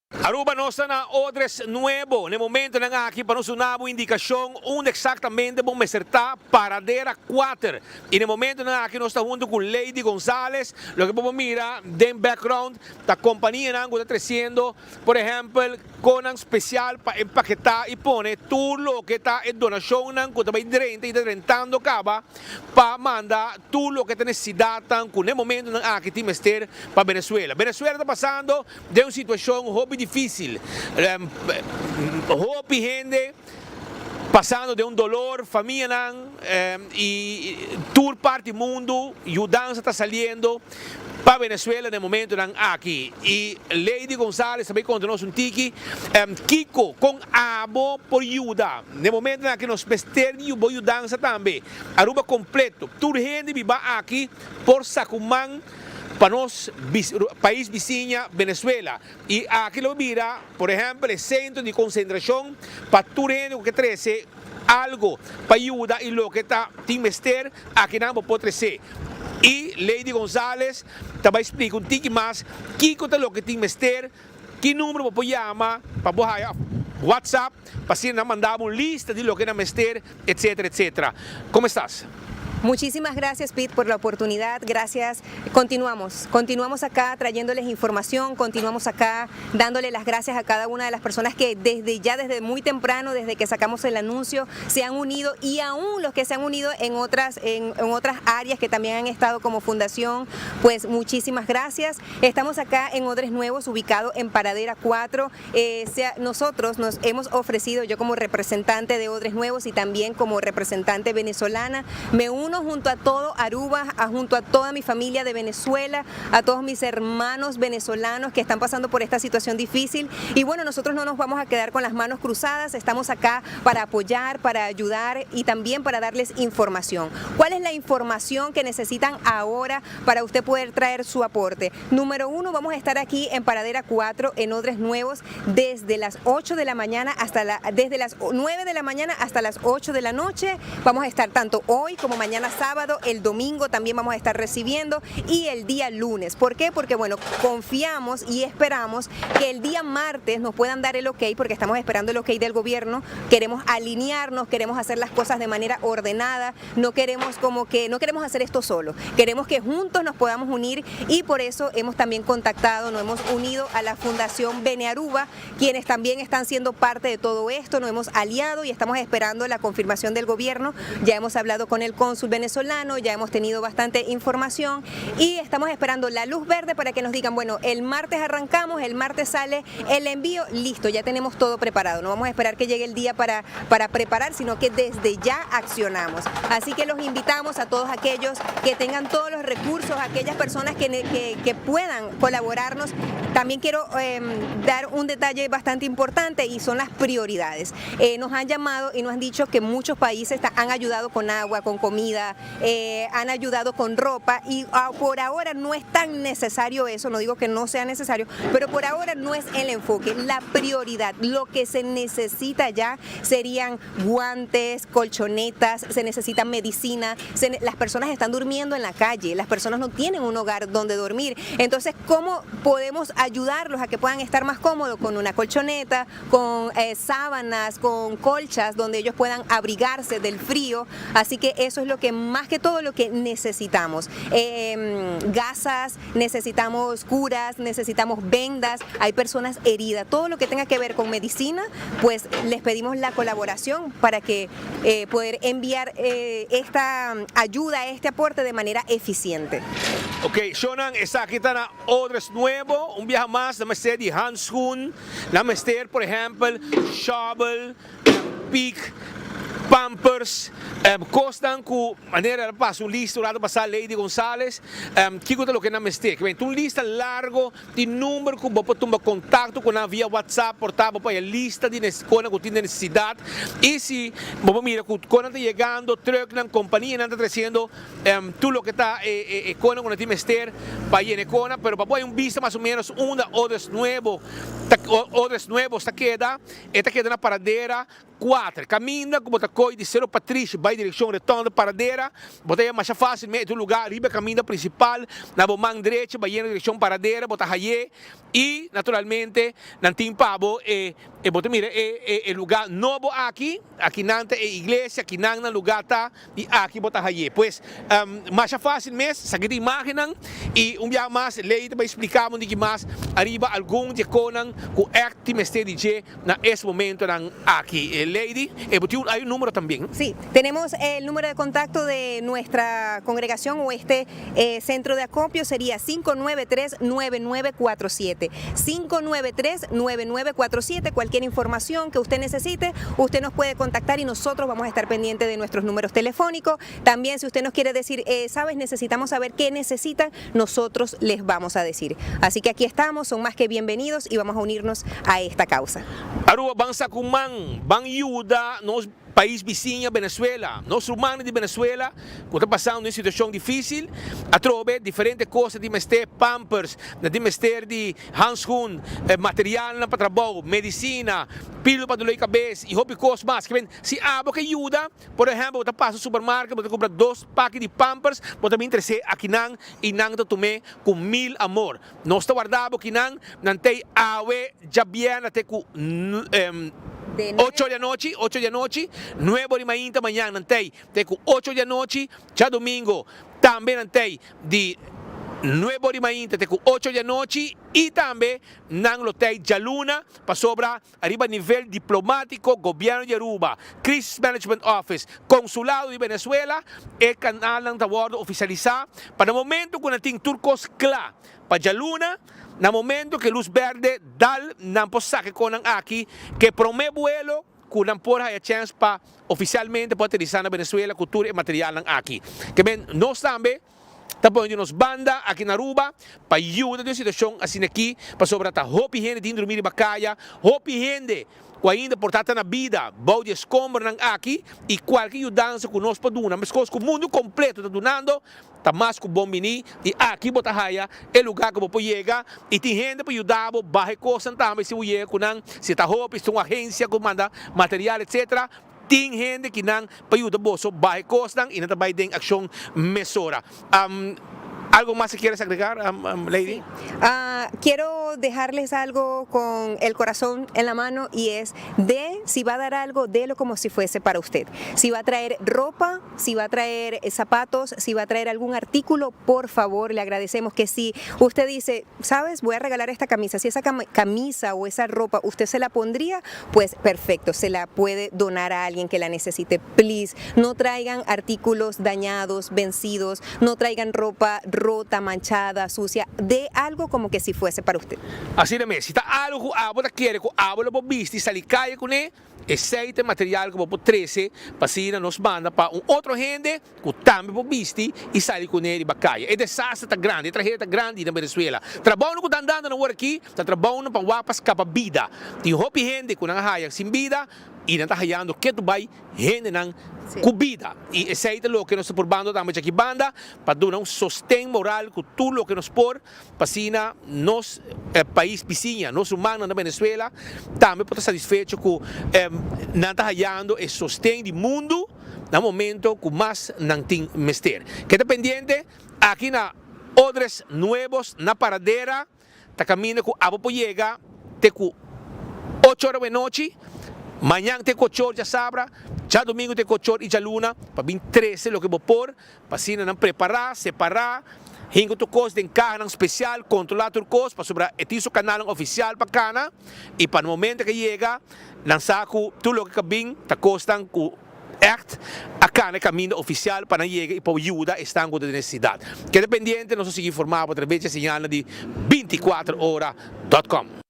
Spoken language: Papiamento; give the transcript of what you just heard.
Aruba, nos ta na Odres Nuevo. Na e momentonan aki pa nos duna bo indicacion unda exactamente bo mester ta, Paradera 4. Y na e momentonan aki nos ta hunto cu Lady Gonzalez. Loke bo por mira den background ta companianan cu ta treciendo, por ehempel, conan special pa empaketa y pone tur loke ta e donacionnan cu ta bay drenta y ta drentando caba pa manda tur loke ta necesidadnan cu na e momentonan aki tin mester pa Venezuela. Venezuela ta pasando den un situacion hopi dificil, hopi hende pasando den un dolor, famianan y tur parti mundo, yudansa ta saliendo pa Venezuela den momentonan aki. Y Lady Gonzalez ta bay conta nos un tiki kico con abo por yuda. Den momentonan aki nos mester di bo yudansa tambe. Aruba completo, tur hende biba aki por saca un man pa nos pais bisiña Venezuela y aki lo bira por ehempel e centro di concentracion pa tur hende cu ke trece algo pa yuda y loke ta tin mester aki nan bo por trece. Y Lady Gonzalez ta bay splica un tiki mas kico ta loke tin mester, ki numero bo por yama pa bo haya WhatsApp pa asina nan manda bo un lista di loke nan mester, etcetera, etcetera. Como estás? Muchísimas gracias, Pete, por la oportunidad. Gracias. Continuamos. Continuamos acá trayéndoles información, continuamos acá dándole las gracias a cada una de las personas que desde ya, desde muy temprano, desde que sacamos el anuncio, se han unido y aún los que se han unido en otras áreas que también han estado como fundación, pues muchísimas gracias. Estamos acá en Odres Nuevos, ubicado en Paradera 4. Nosotros nos hemos ofrecido, yo como representante de Odres Nuevos y también como representante venezolana, me uno junto a todo Aruba, junto a toda mi familia de Venezuela, a todos mis hermanos venezolanos que están pasando por esta situación difícil. Y bueno, nosotros no nos vamos a quedar con las manos cruzadas, estamos acá para apoyar, para ayudar y también para darles información. ¿Cuál es la información que necesitan ahora para usted poder traer su aporte? Número uno, vamos a estar aquí en Paradera 4 en Odres Nuevos desde las 8 de la mañana hasta la, desde las 9 de la mañana hasta las 8 de la noche. Vamos a estar tanto hoy como mañana sábado, el domingo también vamos a estar recibiendo y el día lunes. ¿Por qué? Porque, bueno, confiamos y esperamos que el día martes nos puedan dar el ok, porque estamos esperando el ok del gobierno. Queremos alinearnos, queremos hacer las cosas de manera ordenada, no queremos como que no queremos hacer esto solo, queremos que juntos nos podamos unir y por eso hemos también contactado, nos hemos unido a la Fundación Bene Aruba, quienes también están siendo parte de todo esto, nos hemos aliado y estamos esperando la confirmación del gobierno. Ya hemos hablado con el cónsul venezolano, ya hemos tenido bastante información y estamos esperando la luz verde para que nos digan: "Bueno, el martes arrancamos, el martes sale el envío", listo, ya tenemos todo preparado. No vamos a esperar que llegue el día para preparar, sino que desde ya accionamos. Así que los invitamos a todos aquellos que tengan todos los recursos, aquellas personas que puedan colaborarnos. También quiero dar un detalle bastante importante y son las prioridades. Nos han llamado y nos han dicho que muchos países han ayudado con agua, con comida, han ayudado con ropa y por ahora no es tan necesario eso, no digo que no sea necesario, pero por ahora no es el enfoque. La prioridad, lo que se necesita ya serían guantes, colchonetas, se necesita medicina, las personas están durmiendo en la calle, las personas no tienen un hogar donde dormir. Entonces, ¿cómo podemos ayudarlos a que puedan estar más cómodos? Con una colchoneta, con sábanas, con colchas donde ellos puedan abrigarse del frío. Así que eso es lo que más que todo lo que necesitamos. Gasas, necesitamos curas, necesitamos vendas, hay personas heridas, todo lo que tenga que ver con medicina, pues les pedimos la colaboración para que poder enviar esta ayuda, este aporte de manera eficiente. Ok, shonan, esaki ta na Odres Nuevo, un biaha mas, nan mester di handschoen, nan mester, por ehempel, shovel, pik, pampers, cosnan cu manera pasa un lista, un rato pasa Lady González, kico ta loke nan mester. Cu un lista largo di number cu bo por tuma contacto cu nan via WhatsApp, por ta bo pa e lista di cosnan cu tin necesidad. Y si bo mira cu cosnan ta yegando, trucknan, companianan ta treciendo tur loke ta e cosnan cu nan tin mester pa yena cosnan, pero pa bo un bista mas o menos unda Odres Nuevo, ta, Odres Nuevo ta keda, e ta keda na Paradera. 4, kaminda ku bo ta koi di Sero Patrishi bai direkshon Retonda Paradera, bo ta haña masha fásil mete un lugá riba e kaminda prinsipal na bo man drechi bayendo direkshon Paradera, bo ta hañ'é i naturalmente nan tin pa bo e e bo ta mira e e e lugá nobo aki, aki nan ta e iglesia, aki nan nan lugá ta i aki bo ta hañ'é. Pues masha fásil mes, saki di imágennan i un biaha mas Ley ta bai spliká bo un diki mas ariba algun di e konan ku ègt tin mester di dje na es momentonan aki. Lady, e bo tin un, hay un número también? Sí, tenemos el número de contacto de nuestra congregación o este centro de acopio sería 593 9947. 593 9947, cualquier información que usted necesite, usted nos puede contactar y nosotros vamos a estar pendiente de nuestros números telefónicos. También si usted nos quiere decir, sabes, necesitamos saber qué necesitan, nosotros les vamos a decir. Así que aquí estamos, son más que bienvenidos y vamos a unirnos a esta causa. Aruba, ban saca un man, ban yuda nos pais bisiña Venezuela, nos rumannan di Venezuela ku ta pasando un situashon difísil, atrobe diferente kos di mester pampers, di mester di handschoen, materialnan pa trabou, medisina, pilo pa dolor di kabes i hopi kos mas. Ke men, si abo ke yuda, por ehèmpel bo ta pasa supermarket, bo ta kumpra dos paki di pampers, bo ta bin tres'é akinan i nan ta tum'é ku mil amor. Nos ta warda bo kinan nan tei awe djabièrnè te ku ocho di anochi, ocho di anochi, nuebe di mainta mañan nan tei te ku ocho di anochi, djadumingo tambe nan tei di nuebe di mainta te ku ocho di anochi i tambe nan lo tei djaluna pasobra Ariba nivel diplomatico, Gobierno di Aruba, Crisis Management Office, Consulado di Venezuela, e canalnan ta wordo oficialisa pa na momento cu nan tin tur cos cla pa djaluna, na momento cu e luz berde dal nan por saca e conan aki cu e prome buelo cu nan por haya chens pa oficialmente por aterisa na Venezuela cu tur e materialnan aki. Ke men nos tambe. Ta pone di nos banda aki na Aruba pa yuda den un situacion asina aki, pasobra ta hopi hende tin drumi riba caya, hopi hende cu ainda por ta ta na bida bou di e scombernan aki y cualke yudansa cu nos por duna, mescos cu mundo completo ta dunando, ta mas cu bon bini y aki bo ta haya e lugar cu bo por yega y tin hende pa yuda bo baha e cosnan tambe si bo yega cu nan, si ta hopi, si ta un agencia cu manda material etc. Tin hende ki nan pa yuda boso baha e kosnan i nan ta bai den akshon mesora. Algo mas si quieres agregar, Lady? Sí. Quiero dejarles algo con el corazón en la mano y es de si va a dar algo, délo como si fuese para usted. Si va a traer ropa, si va a traer zapatos, si va a traer algún artículo, por favor, le agradecemos que si usted dice, Sabes, voy a regalar esta camisa. Si esa camisa o esa ropa usted se la pondría, pues perfecto, se la puede donar a alguien que la necesite. Please, no traigan artículos dañados, vencidos, no traigan ropa rota, manchada, sucia, de algo como que si fuese para usted. Asina mes, si ta algo ku abo ta kere ku abo lo por bisti sali kaya kuné, esei ta e material ku bo por trese pa asina nos manda pa un otro hende ku tambe por bisti i sali kuné riba kaya. E desaster ta grandi, e tragedia ta grandi na Venezuela. Trabounan ku ta andando na wor aki ta trabounan pa wak pa skapa bida. Tin hopi hende ku nan a haya sin bida i nan ta hayando ketu bai hendenan ku bida. I esei ta loke nos ta purbando tambe djaki banda pa duna un sosten moral ku tur loke nos por pa asina nos pais bisiña, nos rumannan na Venezuela tambe por ta satisfecho ku nan ta hayando e sosten di mundu na momento ku mas nan tin mester. Keda pendiente aki na Odres Nuevos na Paradera ta kaminda ku abo por yega te ku ocho ora wenochi, mañan te ku ocho or djasabra, djadumingu te ku ocho or i djaluna pa bin trese loke bo por Pa asina nan prepará, separá, hinka tur kos den kahanan spesial, kontrolá tur kos, pasobra e tin su kanalnan ofisial pa kana, i pa na momento ke yega, nan sa ku tur loke ka bin ta kosnan ku ègt a kana e kaminda ofisial pa nan yega i por yuda esnan ku ta den nesesidat. Keda pendiente, nos ta sigui informá bo atraves di e señalnan di 24 ora dòt kòm.